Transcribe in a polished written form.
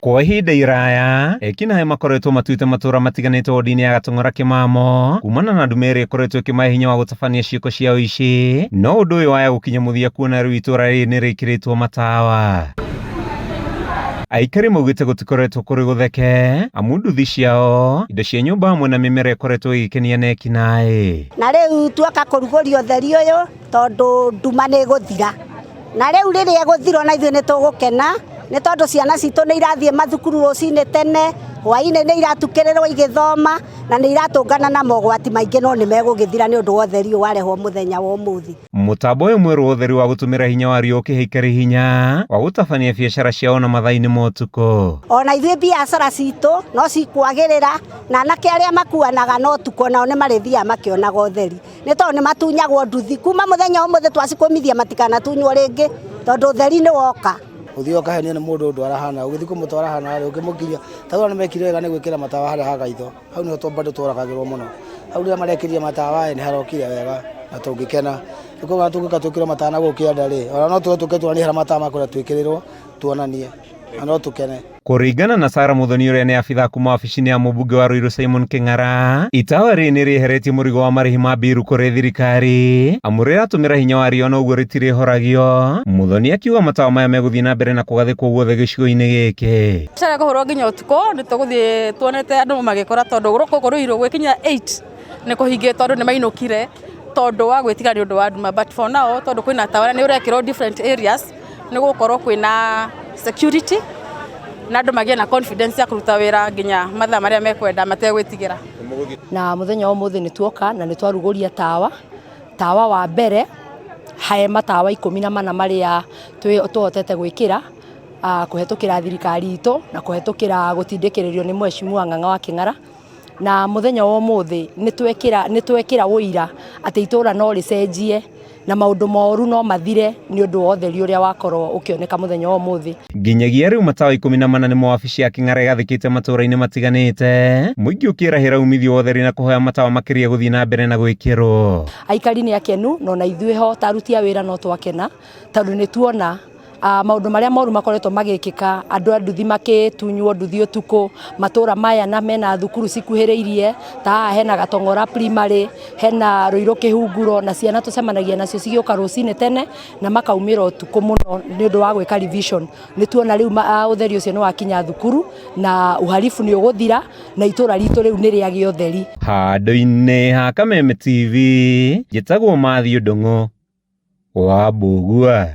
Kwa ihinda iraya ekinaĩ makoretwo matuĩte matũra matiganĩte wodi-inĩ ya Gatong'ora Kĩmamo kumana na nduma ĩrĩa ĩkoretwo ĩkĩmahe hinya wa gũtabania ciĩko cia ũici, no ũndũ ũyũ waya gũkinya mũthia kuona rĩu itũra rĩrĩ nĩ rĩkĩrĩtwo matawa. Aikari maugĩte gũtikoretwo kũrĩ gũtheke amu nduthi ciao, indo cia nyũmba hamwe na mĩmera ĩkoretwo ĩgĩkenia na ekinaĩ. Na rĩu tuoka kũrugũria ũtheri ũyũ tondũ nduma nĩ ĩgũthira. Na rĩu rĩrĩa ĩgũthira ona ithuĩ nĩ tũgũkena nĩ tondũ ciana citũ nĩ irathiĩ mathukuru rũcinĩ tene, hwainĩ nĩ iratukĩrĩrwo igĩthoma na nĩ iratũngana na mogwati maingĩ no nĩ megũgĩthira nĩ ũndũ wa ũtheri ũyũ warehwo mũthenya wa ũmũthĩ. Mũtambo ũyũ mwerũ wa ũtheri wa gũtũmĩra hinya wa riũa ũkĩhe aikari hinya wa gũtabania biacara ciao na mathaa-inĩ ma ũtukũ. Ona ithuĩ biacara citũ no cikwagĩrĩra na anake arĩa makuanaga na ũtukũ nao nĩ marĩthiaga makĩonaga ũtheri nĩ tondũ nĩ matunyagwo nduthi kuma mũthenya wa ũmũthĩ twacikũmithia matikanatunywo rĩngĩ tondũ ũtheri nĩ woka. Ũthiaga ũkahenio nĩ mũndũ ũndũ arahana, ũgĩthiĩ kũmũtwara hana rĩ, ũkĩmũkinyia, ta rĩu nĩ mekire wega nĩ gwĩkĩra matawa harĩa ha gaitho, hau nĩho bado tworagagĩrwo mũno. Hau rĩrĩa marekĩrire matawa ĩ, nĩ harokire wega na tũngĩkena. Nĩ kuga tũngĩũka twĩkĩrwo matawa na gũkũ kĩanda rĩ, ona no tũke tuonanie harĩa matawa makwenda twĩkĩrĩrwo, tuonanie na no tũkene. Kũringana na Sarah Muthoni ũrĩa nĩ abithaa kuma wabici-inĩ ya mũmbunge wa Ruiru Simon Kĩng'ara, itawa rĩrĩ nĩ rĩeheretie mũrigo wa marĩhi ma mbiru kũrĩ thirikari amu rĩratũmĩra hinya wa riũa na ũguo rĩtirĩhoragio. Muthoni akiuga matawa maya megũthiĩ na mbere na kũgathĩkwo guothe gĩcigo-inĩ gĩkĩ. Biacara ĩkũhũrwo nginya ũtukũ nĩ tũgũthiĩ tuonete andũ magĩkora tondũ gũkũ Ruiru gwĩkinya 8 nĩ kũhingĩtwo andũ nĩ mainũkire tondũ wa gwĩtigĩra nĩ ũndũ wa nduma but for now tondũ kwĩna tawa na nĩ ũrekĩrwo different areas nĩ gũgũkorwo kwĩna security na andũ magĩe na confidence ya kũruta wĩra nginya mathaa marĩa mekwenda mategwĩtigĩra. Na mũthenya wa ũmũthĩ nĩ tuoka na nĩ twarugũria tawa, tawa wa mbere he matawa 14 marĩa tũhotete gwĩkĩra kũhetũkĩra thirikari itũ na kũhetũkĩra gũtindĩkĩrĩrio nĩ Mheshimiwa Ng'ang'a wa Kĩng'ara. Na mũthenya wa ũmũthĩ nĩ twekĩra ũira atĩ itũra no rĩcenjie na maũndũ moru no mathire nĩ ũndũ wa ũtheri ũrĩa wakorwo ũkĩoneka mũthenya wa ũmũthĩ. Nginyagia rĩu matawa 14 nĩmo wabici ya Kĩng'ara ĩgathĩkĩte matũra-inĩ matiganĩte, mũingĩ ũkĩrahĩra umithio wa ũtheri na kũhoya matawa makĩria gũthiĩ na mbere na gwĩkĩrwo. Aikari nĩ akenu na ona ithuĩ ho ta aruti a wĩra no twakena tondũ nĩ tuona maũndũ marĩa moru makoretwo magĩkĩka, andũ a nduthi makĩtunywo nduthi ũtukũ, matũra maya na mena thukuru cikuhĩrĩirie, ta haha hena Gatong'ora Primary, hena Ruiru Kĩhunguro, na ciana tũcemanagia nacio cigĩũka rũcinĩ tene na makaumĩra ũtukũ mũno nĩ ũndũ wa gwĩka revision. Nĩ tuona rĩu ũtheri ũcio nĩ wakinya thukuru na uhalifu nĩ ũgũthira na itũra ritũ rĩu nĩ rĩagĩa ũtheri. Handũ-inĩ ha Kameme TV, njĩtagwo Matthew Ndung'u wa Mbũgua.